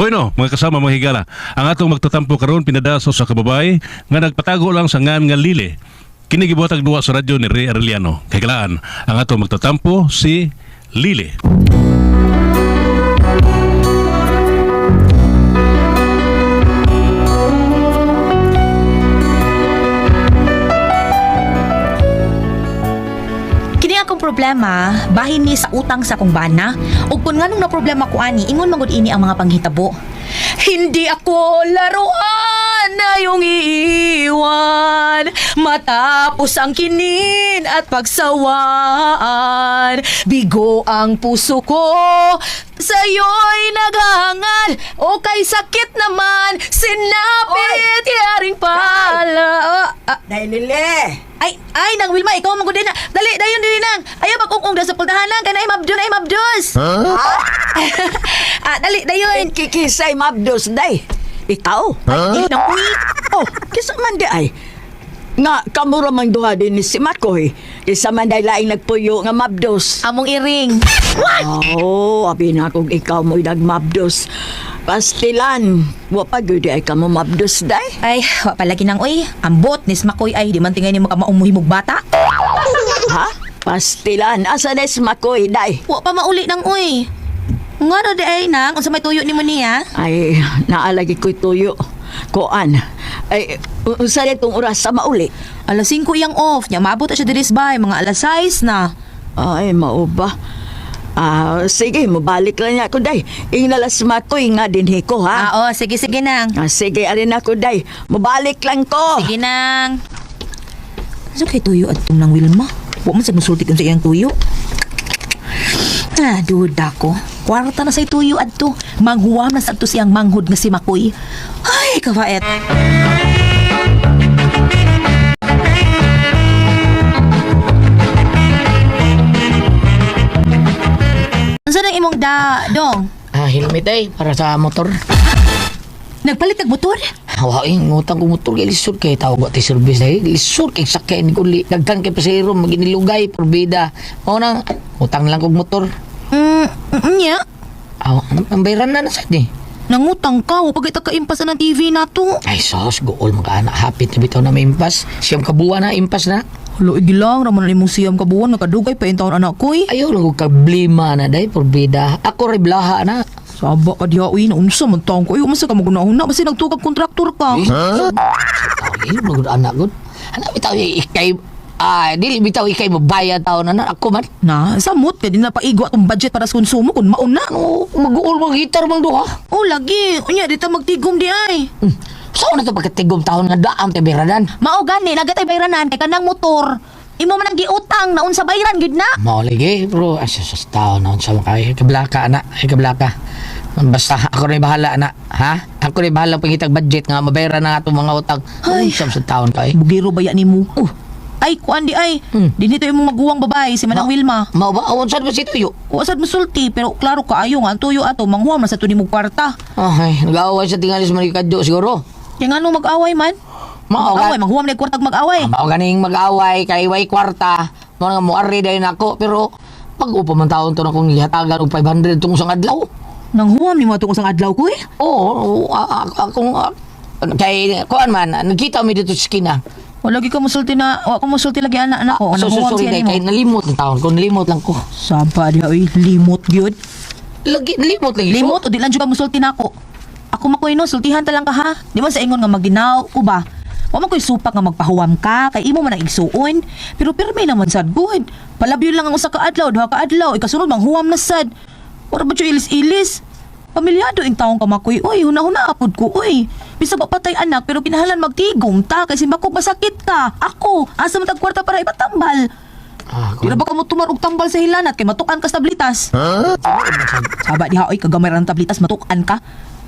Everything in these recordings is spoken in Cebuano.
Bueno, mga kasama, mga higala, ang atong magtatampo karon pinadaso sa kababay nga nagpatago lang sa ngan nga Lili. Kini gibuhatag duwa sa radyo ni Ray Arellano. Kay kalaan, ang atong magtatampo si Lili. Kini akong problema, bahin ni sa utang sa akong bana. Ug kun nganong na problema ko ani, ingon man gud ini ang mga panghitabo. Hindi ako laruan na iyong iiwan. Matapos ang kinin at pagsawaan. Bigo ang puso ko, sa'yo'y naghangal. O kay sakit naman, sinapit yaring pala. Oh, ah, Day Lili. Ay, ay, nang Wilma, ikaw man gud na. Dali, dayon dili nang. Ayaw magungkong da sa pultahan lang kay naay mabdus, naay mabdus. Ah, dali dayon. Kikisay mabdos day. Ikaw? Ay, nang uy. Oh, kisa man di ay. Nga, kamura man duha din ni si Makoy. Kisa man day laing nagpuyo nga mabdos. Among iring. Oh, abi na kung ikaw mo'y nagmabdos. Pastilan, wa pa gyud ay kamo mabdos day. Ay, wa palagi nang uy. Ambot ni Makoy ay di man tingay nimo ka maumuhimog bata. Ha? Pastilan, asa na si Makoy day? Wa pa mauli nang uy. Nga ra di ay nang unsa may tuyo nimo niya? Ay, naalagi ko'y tuyo. Koan. Ay, unsa na itong oras sa mauli? Alas 5 iyang off. Nya maabot na siya diri sa bahay mga alas 6 na. Ay, mauba. Ah, sige, mabalik lang niya ako, day. Ingnalas makoy nga dinhi ko, ha? Ah, oh, sige sige nang. Ah, sige, arin ako, day. Mabalik lang ko. Sige nang. Sa kay tuyo adtong nang Wilma? Wa man sa musulti kun sa iyang tuyo. Ah, duda ko. Kwarta na sa tuyo adto. Manghuwam na sa adto siyang manghod nga si Makoy. Ay, kawaet. Unsa nang imong da, dong? Ah, helmet ay, para sa motor. Nagpalit kag motor? Hawa eh, ngutang ko motor kay lisod kay tawag ti service ay lisod kay sakay ni kuli. Daghan kay pasahero maginilugay porbida. Mao nang utang lang kog motor. Nya. Aw, ang bayran na na sad ni. Nangutang ka, wa pagita ka impas na ng TV na to. Ay sos, gool mga anak hapit na bitaw na may impas. Siyam ka buwan na impas na. Halo, igilang, raman na imong siyam kabuan, nakadugay pa yung taon anak ko eh. Ayaw lang kog kablima na day porbida. Ako ray blaha na. Saba ka diha, uy, naunsa man taon ko. Ay, umasa ka magunahuna, basta nagtukag kontraktor ka. Eh, huh? Tao, anak gud. Anak bitaw ikay ah, dili bitaw ikay mabayad taon na na ako man. Na, samot, kaya di na paigo atong budget para sa konsumo kung mauna. Ano, mag-uol mga gitar mang duha. Oh, lagi, unya, di ta magtigom di ay. Saan na ito pagkatigom taon nga daam tayo biradan? Mao gani, nagatay bayranan, kay kanang motor. Imo man ang giutang, naun sa bayran, gid na. Mao lagi, bro. Ay, sa taon na sa mga ay, kablaka, na. Ay, kablaka. Basta ako na bahala, na. Ha? Ako na bahala pangitag budget nga mabayran na atong mga utang. Ay. Ay, sa taon ka eh. Bugiro ba ni mo? Oh. Ay, kuan di ay. Dinito imong maguwang babae, si Manang Wilma. Mao ba? Awan saan ba si Tuyo? Wa sad musulti, pero klaro kaayo nga ang tuyo ato manghuam na sa tunimog kwarta. Ay, nag-aaway sa tingalis manikadyo siguro. Kaya nga nung mag-away man. Mao Mag-away, ga- manghuam na yung kwartag mag-away. Mao ganing mag-away kay way kwarta. Mao nga moari dayon ako pero pag upa man taon to na kung gihatagan og 500 tungkol sa adlaw. Nanghuam ni mo itong usang adlaw ko eh. Oo, akong kay kuan man nagkita mi dito sa skina. Wala lagi ka musulti na, wa ka musulti lagi anak na ko. So, so, Nanghuam sorry siya day, nimo. kay nalimot ng taon ko, nalimot lang ko. Saba diha oy, limot gyud. Lagi, limot lagi. ko. Limot o di lang jud ka musulti nako. Ako makoy no, sultihan ta lang ka ha. Di man sa ingon nga maginaw ko ba. Wa man ko'y supak nga magpahuwam ka, kay imo man ang igsuon. Pero pirmi naman sad good. Palabyo lang ang usa ka adlaw, duha ka adlaw, ikasunod manghuwam na sad. Ora ba jud ilis-ilis? Pamilyado ing taong kamakoy, oy, huna-huna apod ko, oy. Bisag wa patay anak, pero kinahanglan magtigom ta, kay simbako masakit ka. Ako, asa man tag kwarta para ipatambal. Ah, Di na ba ka mo tumar og tambal sa hilanat kay matukan ka sa tablitas? Saba diha oy kagamay ra ng tablitas matukan ka.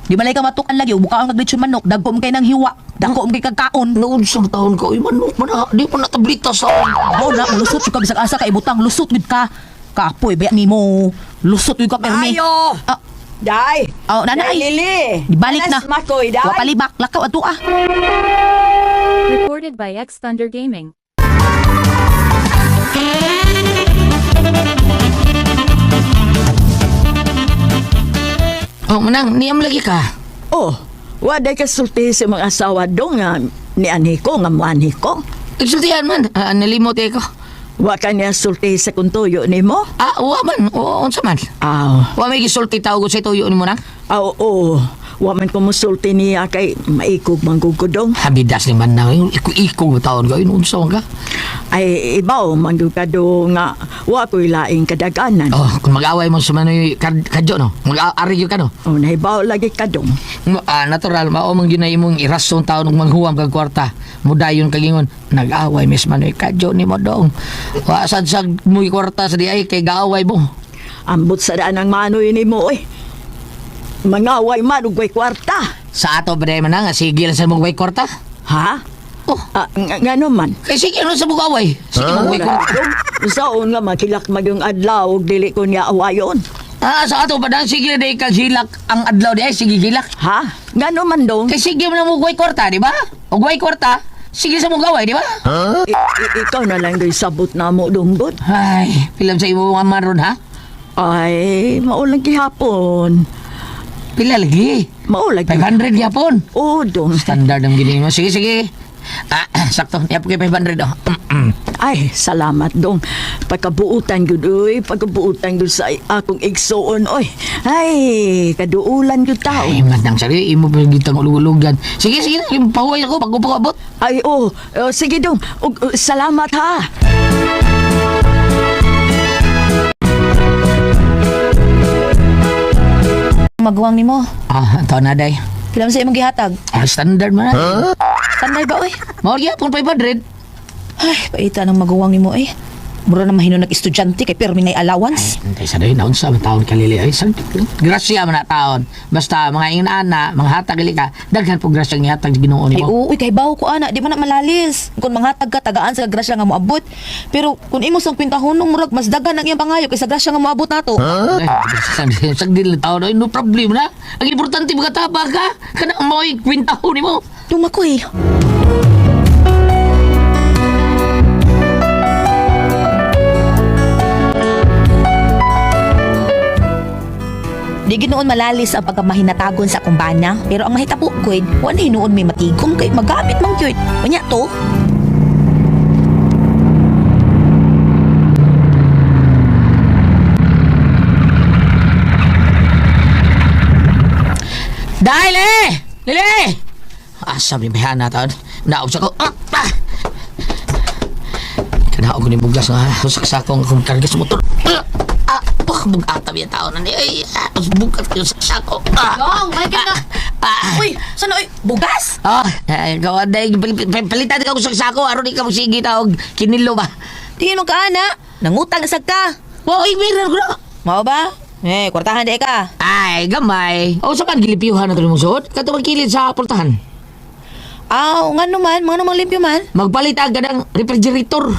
Di malay ka matukan lagi ug bukaon kag lechon manok dagko kay nang hiwa, dagko kay kagkaon. Noon sa taon ko, ay manok man na, di pa natablita sa Mao na lusot jud ka bisag asa ka ibutang lusot gid ka. Kapoy ba nimo? Lusot gid ka permi. Ayo! Ah, Day! oh, nanay. Day, Lili! Di balik na. Alas Makoy, day! Wa palibak lakaw adto ah. Recorded by X Thunder Gaming. Oh, manang, niyam lagi ka. Oh, waday ka sulti sa mga asawa dong nga ni anhi ko nga muanhi ko. Isultihan man, nalimot eh ko. Wa ka niya sulti sa kuntuyo nimo? Ah, wa man, o, unsa man. Aw, Wa may gisulti tawag sa tuyo nimo nang. aw, oo. Wa man ko musulti niya kay maikog manggug ko dong. Habidas ni man nang iko-iko taon ko unsa man ka. Ay, ibaw manggug ka do nga wa ko'y laing kadaganan. Oh, kung mag-away mo sa manoy kadyo no. Mag-ari gyud ka no. Oh, nahibaw lagi ka dong. Natural mao man gyud na imong irason taon ug manghuwam kag kwarta. Mudayon kag ingon, nag-away mis manoy kadyo nimo dong. Wa sad sag mo kwarta sa di ay kay gaaway mo. Ambot sa daan ang manoy nimo oy. Mangaway man ug way kwarta. Sa ato ba man nga sige lang sa mong way kwarta? Ha? Oh, Ah, ngano man? kay sige lang sa mong away. Sige mong way kwarta. Saon nga makilak magyong adlaw ug dili ko niya awayon. Ah, sa ato pa dang sige day kag hilak ang adlaw di ay sige hilak. Ha? Ngano man dong? Kay sige mo na mo way kwarta, di ba? Og way kwarta, sige sa mong away, di ba? Ikaw na lang do'y sabot na mo dong gud. Ay, pilam sa imo mga maron ha? Ay, maulang gihapon. Pila lagi? Mao lagi. 500 gyapon. Oo, dong. Standard ang gini mo. Sige, sige. Ah, sakto. Yapon kay 500 oh. Ay, salamat dong. Pagkabuutan gud oy, pagkabuutan gud sa akong igsuon oy. Ay, kaduulan gud tao. Ay, mandang sari, imo pa gitang ulug-ulugan. Sige, sige, pahuway ako pag upakabot. Ay, oh, oh, sige dong. Og, oh, salamat ha. Maguwang nimo. Ah, taon na day. Pila man sa imong gihatag? Ah, standard man na. Tanday ba oy? Mao gyapon 500. Ay, paita ng maguwang nimo eh. Mura na mahino nag-estudyante kay pirmi nay allowance. Ay, sa day, naunsa man taon kalili. Ay, sa grasya man na taon. Basta mga inana, mga hatag gali ka, daghan po grasya ang ihatag sa Ginoo Ay, nimo. oo, uy, kay bawo ko ana, di man na malalis. Kung manghatag ka, tagaan sa grasya nga moabot. Pero kung imo sang kwintahon murag mas daghan ang iyang pangayo kaysa grasya nga moabot nato. Ay, sagdil na taon, ay, no problem na. Ang importante makataba ka. Kanang mo'y kwintahon nimo. Dumako eh. Di ginoon malalis ang pagkamahinatagon sa akong bana, pero ang mahitabo ko wala hinuon may matigom kay magamit mang yun. Unya to. Dahil eh! Lili! Asa may bayana taon. Naog sa ko. Ah! Ah! Kanaog ni bugas nga. Saksakong akong karga sa motor. Ah! Ah! Bah! Bugata biya taon na ni. Ay! Ah! Bugat ko yung saksako. Ah! Dong, may kita. Ah! Uy, sana oy, bugas? Ah, eh, gawa dahil palitan ka kong saksako. Aron ikaw sige taog kinilo ba? Tingin mo ka ana, nangutang isag ka. Wow, meron ko na. Mao ba? Eh, kwartahan di ka. Ay, gamay. O sa kan gilipiyuhan na ito mong suot? Kato magkilid sa portahan. Aw, ngano man, mga namang limpyo man. Magpalit agad ang refrigerator.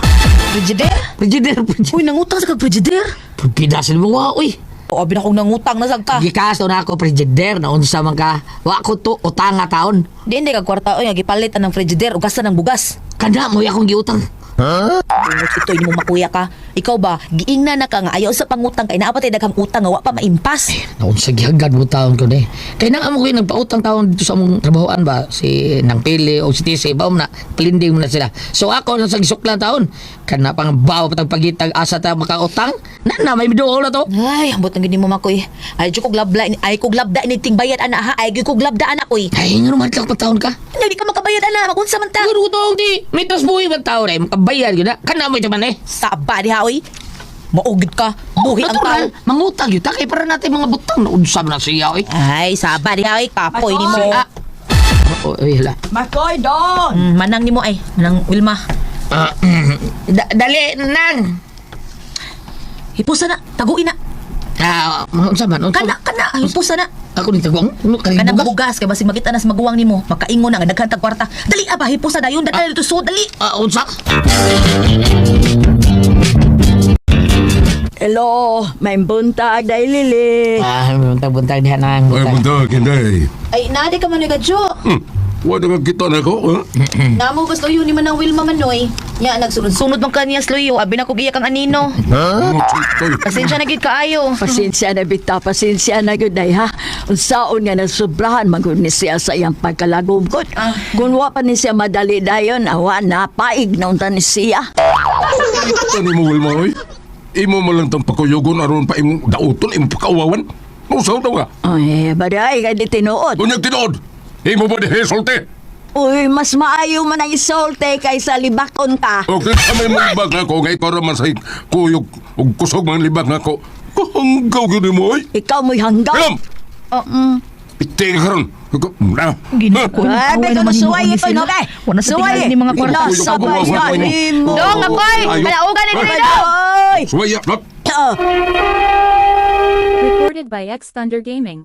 Frigidaire? Frigidaire, frigidaire. Uy, nangutang sa kag frigidaire. Pidasin mo wa, uy. O, abi na akong nangutang na sag ka. Gikaso na ako frigidaire na unsa man ka. Wa ko to utang nga taon. Di hindi kag kwarta oy, nga gipalit ang frigidaire ugasan ng bugas. Kada mo akong giutang. Bunot ito ini mo makuya ka. Ikaw ba, giingna na ka nga ayaw sa pangutang kay naa pa tay daghang utang nga wa pa maimpas. Naunsa gihagad mo taon ko ni. Kay nang amo ko yung nagpautang taon dito sa among trabahoan ba si nang Pili o si Tise ba na palinding mo na sila. So ako nang sa gisuklan taon kana pang bawo patag pagitag asa ta makautang na na may miduol na to. Ay, ambot ang gini mo makoy. Ay jud kog labla, ay kog labda ni ting bayad ana ha, ay gyud kog labda ana koy. Ay ngano man pa taon ka. Hindi ka makabayad ana, magunsa man ta. Ngano taon di may tas buhi man taon ay makabayad gyud na. Kana mo ito man eh. Saba diha oy. Maugid ka, buhi ang tao. Natural, mangutang yun. Takay para natin mga butang na unsam na siya, oy. Ay, saba diha oy, kapoy nimo. Ah. Oh, oy, hala. Makoy dong. Manang nimo ay, manang Wilma. Ah, dali, nang. Hipusa na, taguin na. Ah, unsa man, unsa Kana man. kana, hipusa na. Ako ni tagwang, ano kay Kanang bugas? bugas kay basig makita na sa maguwang nimo, makaingon na nga daghan tag kwarta. Dali aba, hipusa dayon, dali dito so dali. Ah, unsa? Hello, may buntag dahil Lili. Ah, buntag-buntag diha nang Ay, buntag. buntag, hindi. Ay, nadi ka man kadyo. Wala nga kita na ko, ha? Namo gusto yun ni Manang Wilma Manoy. Nya nagsunod-sunod man kaniya sluyo, abi na kog iya kang anino. Toy. Pasensya na gid kaayo. Pasensya na bitaw, pasensya na gud day ha. Unsaon nga nasubrahan man gud ni siya sa iyang pagkalagom gud. Kung wa pa ni siya madali dayon, awa na paig na unta ni siya. Tani mo, Wilma, oy. Imo mo lang tang pakuyogon aron pa imong dauton, imong pakauwawan. Usaw daw ka. Ay, baday kay di tinuod. Unyag tinuod. Imo ba di sulti? Uy, mas maayo man ang isolte kaysa libakon ka. Okay, sa may mga libak na ko, ngay para man sa kuyog ug kusog mga libak na ko. Kahanggaw yun mo, oy. Ikaw mo'y hanggaw. Hilom! Piti ka karon. Na. Ginoo ko. Ay, Away bitaw naman suway hinuon ni ito, sila. no, kay. Wala sa Suway. tingali ni mga kwarta. Nasa bayan nimo. Dong, akoy! Ayo. Kalaugan ni diri dong! Ay! Suway, lap. Oh. Recorded by X Thunder Gaming.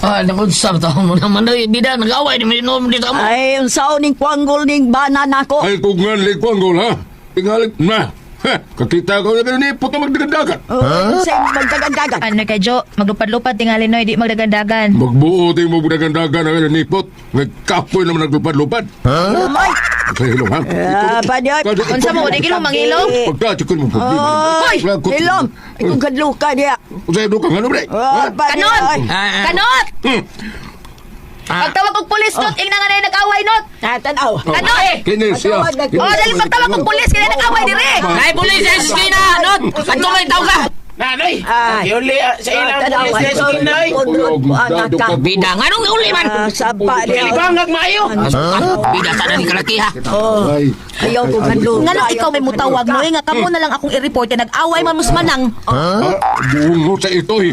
Ah, naku, sa taon mo naman oy. Bida nag-away ni minom dito mo. Ay, unsaon ning kwanggol ning bana nako. Ay, kung nga likwang gol, ha? Tingalig, na. Ha, kakita ko na ni puto magdagandagan. Oh, unsay magdagandagan. Ano kay Jo, maglupad-lupad tingali noy, di magdagandagan. Magbuo tayo mo magdagandagan ang nipot. Nagkapoy naman naglupad-lupad. Ay, Sa hilong, ha? Ah, padyoy. Unsa mo, di gilong mangilong? Pagka, mo problema. Oy, hilom. Ikaw kadluka diya. Sa hilong ka, ano, bre? Oh, padyoy. Kanon! Ah, ah. Kanot! Ah. Pagtawag og pulis, not, ingna nga na nag-away, not! Ah, tanaw. Kanot! Kini siya. Oh, dali pagtawag og pulis, kaya nag-away diri! Nay, pulis sa esquina, not. Adto may tao ka. Nanay, Ay. yuli sa ilang Ah, tanaw. pulis sa esquina ay. Anak ka. Bida nganong uli man? Ah, sapa diya. Kalibangag maayo. Ah, bida sa ni kalaki ha. Ay. Ayaw ko kadluka. Nga nang ikaw may mutawag, noy, nga kamo na lang akong i-report kaya nag-away man musmanang. Ah, buong sa ito, eh.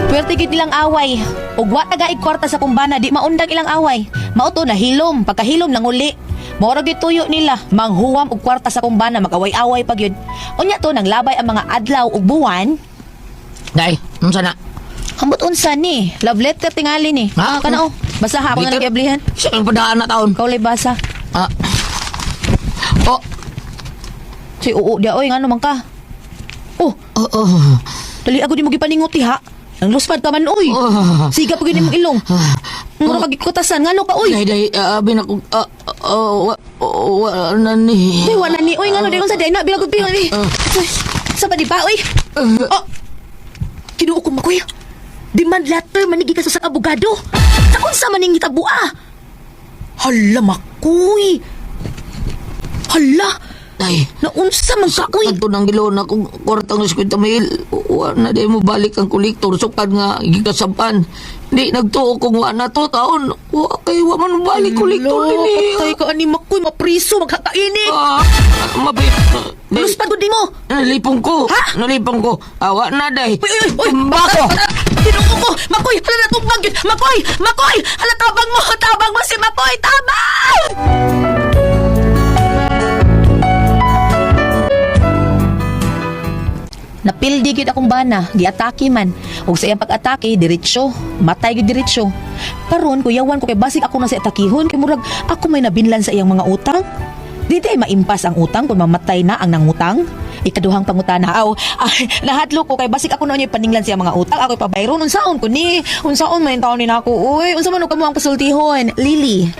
Puwerte gid nilang away. Ug wa taga kwarta sa kumbana, di maundang ilang away. Mao to nahilom, pagkahilom nanguli. Mao ra gyud tuyo nila, manghuwam og kwarta sa kumbana, mag-away-away pa gyud. Unya to nang labay ang mga adlaw ug buwan. Day, unsa na? Ambot unsa ni? Love letter tingali ni. Ah, Kana oh, basa ha ako nga Letter? nagiablihan. Sa kang padaan na taon. Ikaw lay basa. Ah. Oh, Si oo dia oy ngano man ka? Oh, oh, oh. dali ako di mo gipaningot ha. Nang luspad ka man oy. Oh. Siga pa gyud imong ilong. Mura kag kutasan ngano ka oy. Day, day, abi na ko, wa, wa, na ni. Uy, wala ni. Uy, ngano, di unsa di na bilang bilang ni. Uy, sa ba di ba uy? Oh. Kinuo ko makuy. Demand letter manigi ka sa abogado. Sa unsa man ning gitabua? Hala makuy. Hala, Day, naunsa man ka uy. kadto nang gilon akong kwartang 50 mil. Wa na di mo balik ang kolektor. Sukad nga gikasapan. Di nagtuo kung wa na to taon. Wa kay wa man balik kolektor dinhi. Patay ka ani makuy, mapriso magkakaini. Ah, mapit. Day, Luspad gud nimo. nalipong ko. Ha? Nalipong ko. Awa na day. Uy, uy, uy! Tumba ko. Tinuo ko! Makoy! Hala na tumbang yun! Makoy! Makoy! Hala tabang mo! Tabang mo si Makoy! Tabang! Napildi gyud akong bana, giatake man. Ug sa iyang pag-atake, diretsyo, matay gyud diretsyo. Karon kuyawan ko kay basig ako na sa atakihon kay murag ako may nabinlan sa iyang mga utang. Di day maimpas ang utang kung mamatay na ang nangutang. Ikaduhang pangutana aw, ay, nahadlok ko kay basig ako na niya paninglan sa iyang mga utang. Ako'y pabayron unsaon ko ni? Unsaon man taon ni nako? Uy, unsa man kamo ang pasultihon? Lily.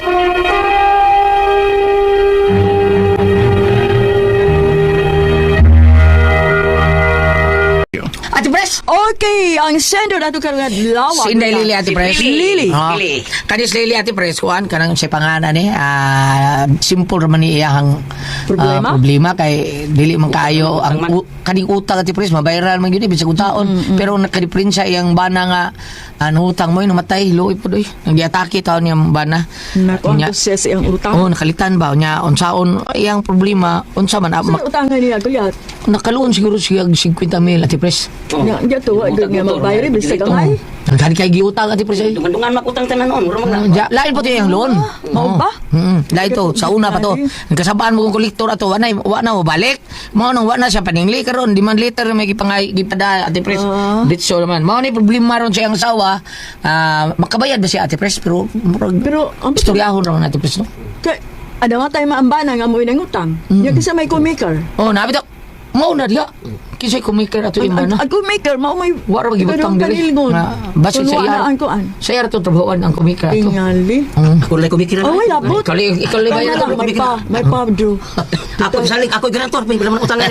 Ate Pres! Okay, ang sender nato karon adlaw. Si Inday Lily, Ate Pres. Lily. Oh. Kanis Lily, Ate Pres, kuan kanang sa pangalan ni, simple raman ni iyahang Problema? problema kay dili man kaayo ang kaning utang Ate Pres mabayaran man gyud eh, bisag unsaon. Pero nakadiferensya iyang bana nga ang utang mo namatay luoy pud oy. Nanggiatake taon niyang bana. Nako, ang Unya- proses iyang utang. Oh, nakalitan ba nya unsaon iyang problema unsa man Sa utangan niya kuya. nakaluon siguro siya og 50 mil Ate Pres. Nya nya tuwa gud nga magbayad bisag gamay. Ang kani kay giutang Ate Pres. Ay. Dungan-dungan makutang tanan noon, mura Ah, ja, lain po to yung loan. Mao Oo. ba? Lain to sa una pa to. Ang kasabaan mo kong kolektor ato wa na wa na mo balik. Mao nang wa na siya paningli karon demand letter may gipangay gipada Ate Pres. Ditso naman. Mao ni problema ron sa iyang asawa. Ah, makabayad ba siya Ate Pres pero murag Pero ang istoryahon ra man Ate Pres no. Kay Ano nga tayo maambana nga mo'y nangutang. Mm. Yung kasi may kumaker. Oh, nabi ta. Mao na diha. Kinsay kumaker ato Ang, imba ang, na. ang kumaker, mao may... Wala ba gibutang diri? Panilgon. Nga, Basi sa Kung iya. wala ang kuan. Sa iya to trabahoan ang kumaker ato. Tingali. Mm. Ako lang kumikira. Oh, wala po. Ikaw ikaw Kaya bayad lang, may pa, Drew. Ako salik, ako grantor, may naman utang.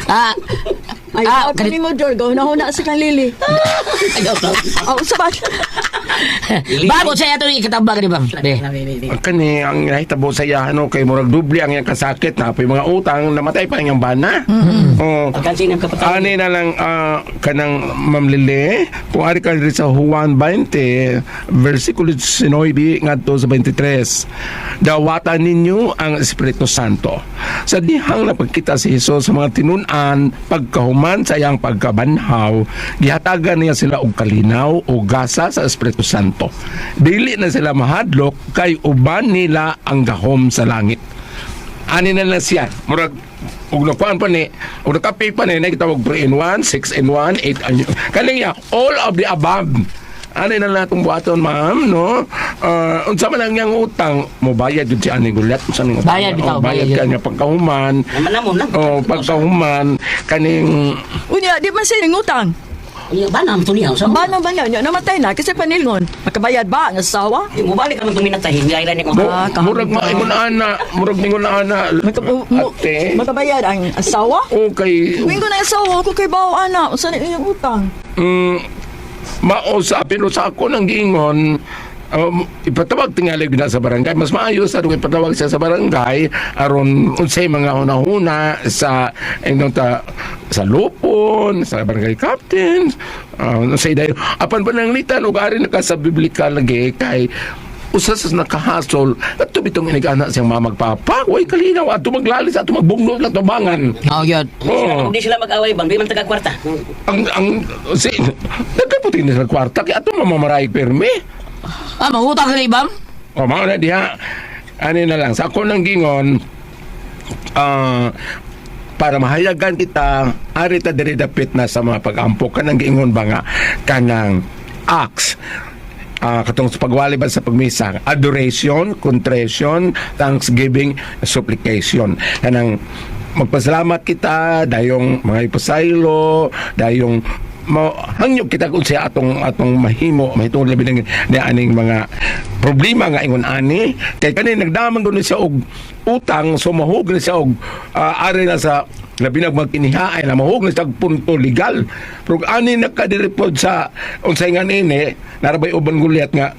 Ah. Ay, Ah, ah, ganit- ni mo, Drew. Gawin na huna sa kang Lili. Ayaw to. Oh, sabay. Bago sa ato ikatambag ni bang. Be. Ang kani ang nahitabo sa iya ano kay murag doble ang iyang kasakit na yung mga utang namatay pa ang iyang bana. Oh. Pagkansin ang kapatid. Ani na lang kanang Ma'am Lili, kung ari ka diri sa Juan 20, versikulo 19 ngadto sa 23. Dawatan ninyo ang Espiritu Santo. Sa dihang napagkita si Jesus sa mga tinun-an, pagkahuman sa iyang pagkabanhaw, gihatagan niya sila og kalinaw o gasa sa Espiritu Santo. Dili na sila mahadlok kay uban nila ang gahom sa langit. Ani na lang siya. Murag ug nakuan pa ni, ug nakape pa ni, nagtawag 3 in 1, 6 in 1, 8 in 1. Kaning niya, all of the above. Ani na lang itong buhaton, ma'am, no? Unsa man ang iyang utang, mobayad yun si Ani Gulat. Unsa ning utang? Bayad bitaw, Oh, bayad bayad ka niya pagkahuman. Naman namon lang. Oh, pagkahuman, kaning Unya, di man siya nangutang. Unya ba na to niya? Sa Bana ba niya? Namatay na kasi panilgon. Makabayad ba ang asawa? Mubalik ka man tuminatay, hindi ni ko. mo, Ah, kahamog murag ka. maingon ana, murag mingon ana. Ate. Makabayad ang asawa? Okay. Tuwing ko na asawa ko kay bao ana, unsa na iyong utang? Mao sa pero sa ako nang giingon ipatawag tingali gyud na sa barangay mas maayo sa atong ipatawag siya sa barangay aron unsay mga hunahuna sa ingon ta sa lupon sa barangay captain unsay dayon apan pananglitan ug ari na ka sa biblical lagi kay usa sa nakahasol adto bitong inigana siyang mamagpapa way kalinaw ato maglalis ato magbugno lang tubangan. Oh, yun. Oh. Kung di sila mag-away bang, di man taga kwarta. Ang si nagkaputi na sa kwarta kaya ato mamamaray pirmi. Ah, mangutang ka ni bang? O mao na diha. Ani na lang sa ako nang gingon para mahayagan kita ari ta diri dapit na sa mga pag-ampo kanang giingon ba nga kanang acts katong sa pagwali ba sa pagmisa adoration, contrition, thanksgiving, supplication kanang magpasalamat kita dayong mga ipasaylo dayong mo hangyog kita kung siya atong atong mahimo mahitungod labi ng ni aning mga problema nga ingon ani kay kani nagdaman gud siya og utang so mahug na siya og ari na sa labi na magkinihaay na mahug na siya og punto legal pero kung ani nakadiri pod sa unsay nga nini narabay uban gulyat nga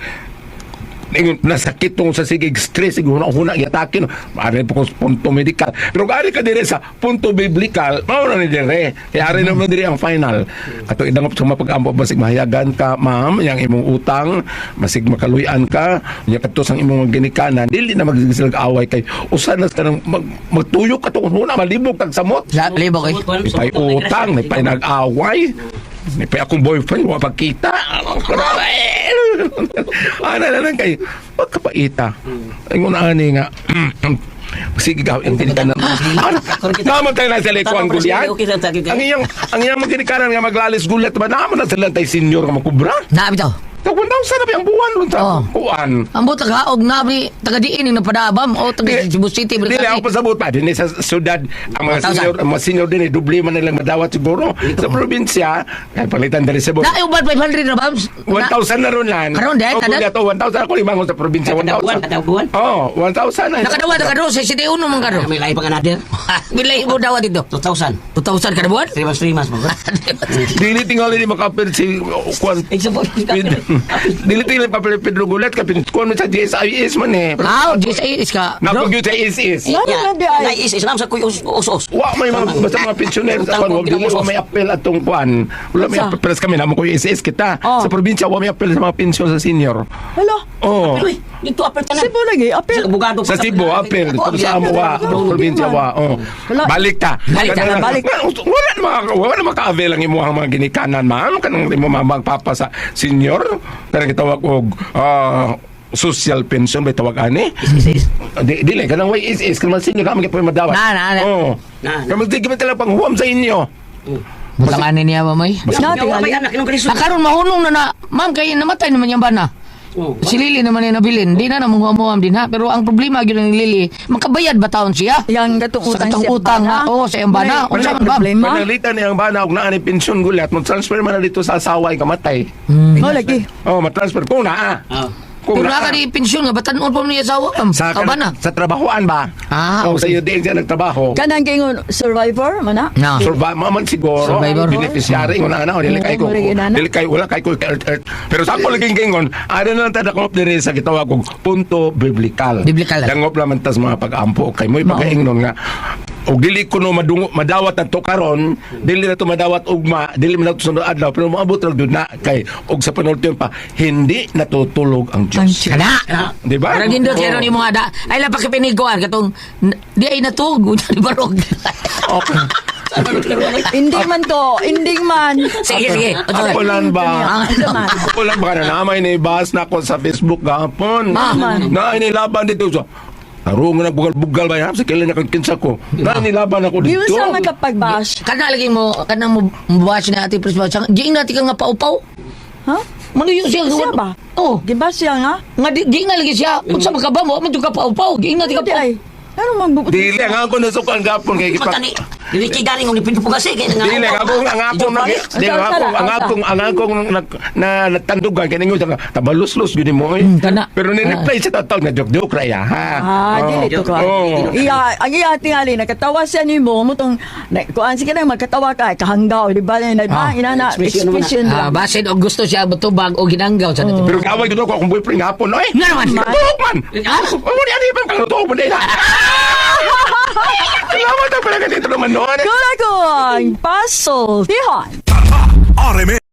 ingon nasakit tungkol sa sigig stress sig huna-huna giatake no ari po kung punto medical pero kung ari ka dire sa punto biblical mao na ni dire kaya ari naman dire ang final kato idangop sa mapag-ampo basig mahayagan ka ma'am yang imong utang basig makaluy-an ka nya kadto sang imong ginikanan dili na magsigisag away kay usa na sa kanang magtuyok ka tungkol huna malibog kag samot. Libog eh. May utang, may pa'y nag-away, may pa'y akong boyfriend, wala pagkita. Ano na lang kay, pagkapaita. Ingon ani nga, sige ka, ang tinikanan. Ano? Naman tayo na sila ikuan gulyat. Ang iyang magtinikanan nga maglalis gulyat ba, naman na sila tayo senior nga makubra. Na bitaw. Tag 1,000 na ba ang buwan nun sa Oh. kuan? Ang buta ka og nabi taga diin ning napadabam o taga Cebu City Dili ako pasabot pa dinhi sa syudad ang mga 1,000. senior ang mga senior din eh, doble man nilang madawat siguro sa probinsya kay palitan diri sa Cebu. Na uban 500 na bam. 1,000 na ron lan. Karon, dahil, Oh, tanan? kuya to, 1,000 ako limangon sa probinsya Kadabuan, 1,000. kadabuan. Oh, 1,000 na. Nakadawa ta kadro sa City Uno man kadro. May lahi pa ka natin. Bilay mo dawat dito. 2,000. 2,000 kada buwan? 3 months, 3 months. mo. Dili tingali ni makapil si kuan. Eh, sa buwan. Dili tingali papel Pedro Gulat kapin kuan man sa GSIS man eh. Ah, GSIS ka. Bro. Napag sa ISIS. Lalo na di ay. Is Islam sa kuy us-us. Wa may mga basta mga pensioner sa kuan, dili wa may apel atong kuan. Wala may Sa? apel Pero kami namo ko ISIS kita. Oh. Sa probinsya wa may apel sa mga pensyon sa senior. Hala, Oh. Uy, dito apel tanan. Cebu lagi, apel. Sa abogado. Sa Cebu, apel. Pero sa amo wa, probinsya wa. Oh. Wala. Balik ta. Balik ta. Kanang- Balik. Wala na maka wala na maka-avail ang imuhang mga ginikanan, ma'am. Kanang imo mamang papa sa senior. Kanang gitawag og social pension ba tawag ani? Is, is. Di dili kanang way is is kanang senior ka magyapon madawat. Na, na, na. Oh. Na, na. Kanang di gyud talaga panghuwam sa inyo. Butang ani niya ba may? Na Wa may tingali. anak inong kristo. Ah, karon mahunong na na. Ma'am kay namatay naman yung bana. Si Lily naman ay nabilin. Di na namunguamuam din ha. Pero ang problema gyud ni Lily, makabayad ba taon siya? Yang katong Sa utang katong siya utang bana. na, oo, sa iyang bana. May Unsa man ba? problema. Pananglitan niyang bana og naa ni pensyon gulat, mo transfer man na dito sa asawa ay kamatay. Mo lagi. Oh, ma-transfer kung naa. Ah. Kung Pero naka di pensyon nga batan-on pa man niya asawa kam. Sa, Sa bana. sa trabahoan ba? Ah, Oh, sa okay. UDN siya nagtrabaho. Kanang gingon survivor man na. Na. Survive man siguro. Survivor. Beneficiary mo na ana dili kay ko. Oo, mura ginana. Dili kay wala kay ko earth, earth. Pero sa ako laging gingon, ari na lang ta dakop diri sa gitawag og punto biblikal. Biblikal. Dangop laman tas mga pag-ampo kay mo'y pagaingnon nga og dili kuno madungo madawat adto karon, dili na to madawat ugma, dili man na to sunod adlaw, pero moabot ra gyud na kay og sa panultiyon pa hindi natutulog ang Dios. Kana. Di ba? Parang nindot Oo. kay ron imong ada. Ay lang pakipinig-kuan katong di ay natug di barog. Okay. Hindi man to, hindi man. Sige, sige. Ako lang ba? Unsa man? Ako lang ba na namay ni bas na ako sa Facebook gahapon. Ah. Na inilaban dito so. Tarong na bugal-bugal ba yan? Sa kailan na kang kinsa ko. Na inilaban ako Yun dito. sa magkapag-bash. Kana lagi mo kana mo mubash na ati pres Giing natin ka nga paupaw. Ha? Manuyo siya. Siya ba? Oh. Gibash siya nga? Nga di giing na lagi siya. Unsa man ka ba mo man ka paupaw. Giing natin ka Hindi ay. Ano man Dili ang ako nasukan gahapon kay gipak. Matani. Dili kay galing og nipinto pugasi kay nga. Dili ang akong ang akong dili ang akong ang akong ang akong na natandugan kay ningon nga tabaluslos gyud mo eh. Kana. Pero ni reply sa tataw nga joke joke ra ya ha. Ah, dili to ko. Oh. Iya, ang iya tingali nakatawa siya nimo mo tong kuan sige na magkatawa ka kahanggaw di ba na ba Ah, ina na expression mo na. expression Ah, lang. basin og gusto siya motubag o ginanggaw sa natin. Pero kaaway gud ako akong boyfriend hapon oy. Nga naman. Tuok man. Ah? Oh, di ani pa kang tuok man dili. Salamat ang pala dito naman noon. Kulagon, paso, tihon. RMN.